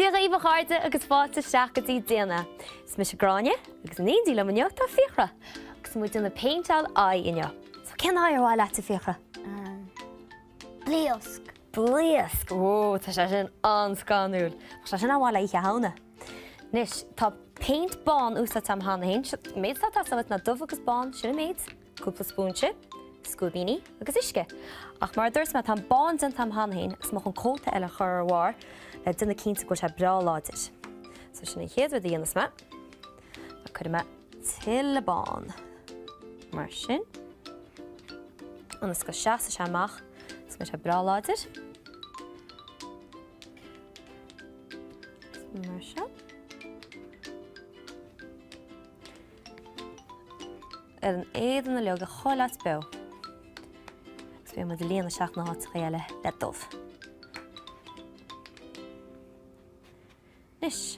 Dia dhaoibh a chairde agus fáilte isteach go dtí Déan É. Is mise Gráinne agus in éindí liom inniu tá Fiachra agus muid ag déanamh péinteáil aghaidh inniu. So cén aghaidh ar mhaith leat a Fiachra? Blaosc. Blaosc! Wó, tá sé sin an-scanrúil. Tá sé sin an-mhaith le Oíche Shamhna. Anois, tá péint bán úsáidte agam cheana féin. Seo, an méid atá ag teastáil uait ná dubh agus bán, sin an méid. Cúpla spúinse, scuaibíní agus uisce. Ach mar a dúirt mé, tá an bán déanta agam cheana féin agus tá mé chun cóta eile a chur ar a bharr le déanamh cinnte go bhfuil sé breá láidir. So sin an chéad rud a dhéanfas mé. Ná cuirfidh mé tuilleadh bán mar sin. Ionas go seasfaidh sé amach is go mbeidh sé breá láidir. Mar seo. Ar an éadan uilig a choinneáil leat beo. Agus beidh muid ag líonadh isteach na háiteacha eile le dubh. Anois,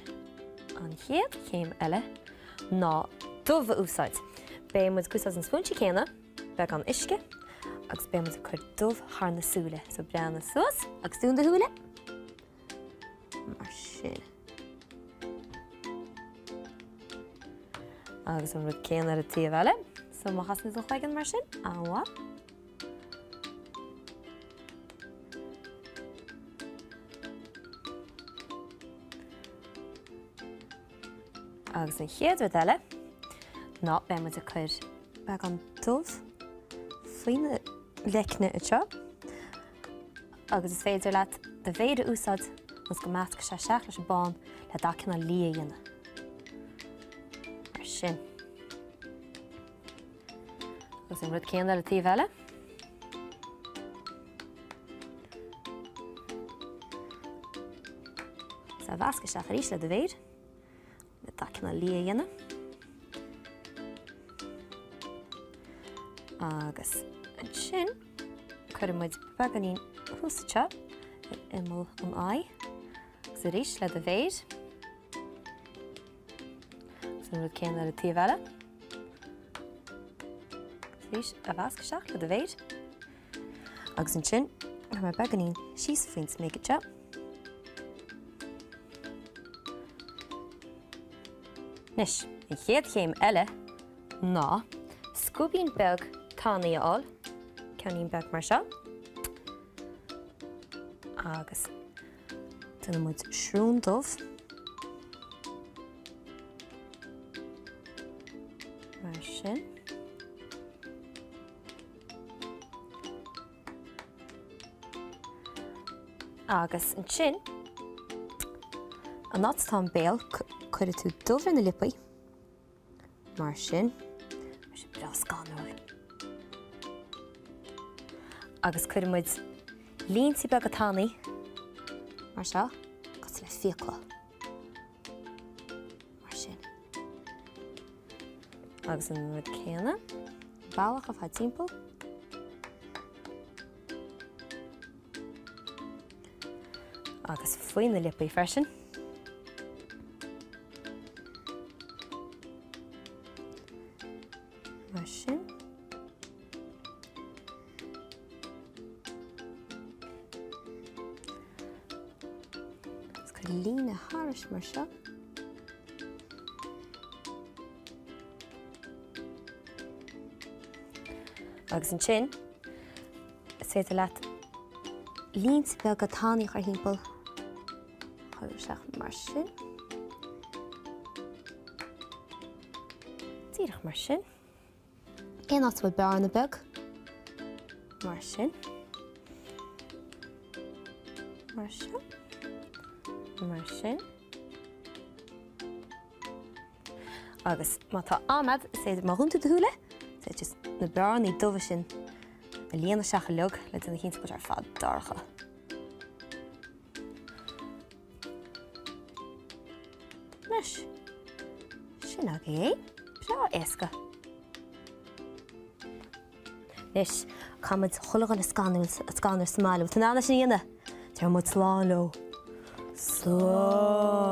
an chéad chéim eile ná dubh a úsáid. Beidh muid ag úsáid an spúinse céanna, beagán uisce, agus beidh muid ag cur dubh thar na súile. So breathnaigh suas agus dún do shúile. Mar sin. Agus an rud céanna ar an taobh eile. So má chasann tú do chloigeann mar sin, an-mhaith. Agus an chéad rud eile ná beidh muid ag cur beagán dubh faoi na leicne anseo. Agus is féidir leat do mhéar a úsáid ionas go meascfaidh sé isteach leis an bán le dath cineál liath a dhéanamh. Mar sin. Agus an rud céanna ar an taobh eile. Is a mheasc isteach arís le do mhéar. Le dath cineál liath a dhéanamh. Agus ansin cuirfidh muid beagáinín thuas anseo ar imeall an aghaidh. Agus arís le do mhéar. Agus an rud céanna ar an taobh eile. Agus arís a mheasc isteach le do mhéar. Agus ansin cuirfidh mé beagáinín síos faoin smig anseo. Anois, an chéad chéim eile ná scuaibín beag tanaí a fháil, ceainnín beag mar seo, agus déanfaidh muid srón dubh mar sin. Agus ansin, an áit atá an béal, cuirfidh tú dubh ar na liopaí, mar sin. Tá sé breá scanrúil. Agus cuirfidh muid línte beaga tanaí, mar seo, cosúil le fiacla. Mar sin. Agus an rud céanna, bealach ar fad timpeall. Agus faoi na liopaí freisin. Mar sin. Agus cuir líne thairis mar seo. Agus ansin, is féidir leat línte beaga tanaí a chur thimpeall, chur isteach mar sin. Díreach mar sin. Aon áit a bhfuil bearna beag, mar sin. Mar seo. Mar sin. Agus má tá am agat, is féidir, má dhúnann tú do shúile, is féidir just na bearnaí dubha sin a líonadh isteach uilig le déanamh cinnte go bhfuil sé ar fad dorcha. Anois, sin agaibh é. Breá éasca. Anois, caithfidh muid chuile dhuine scanrú scanrú sa mbaile. Bhfuil tú in ann é sin a dhéanamh? Déarfaidh muid slán leo. Slán!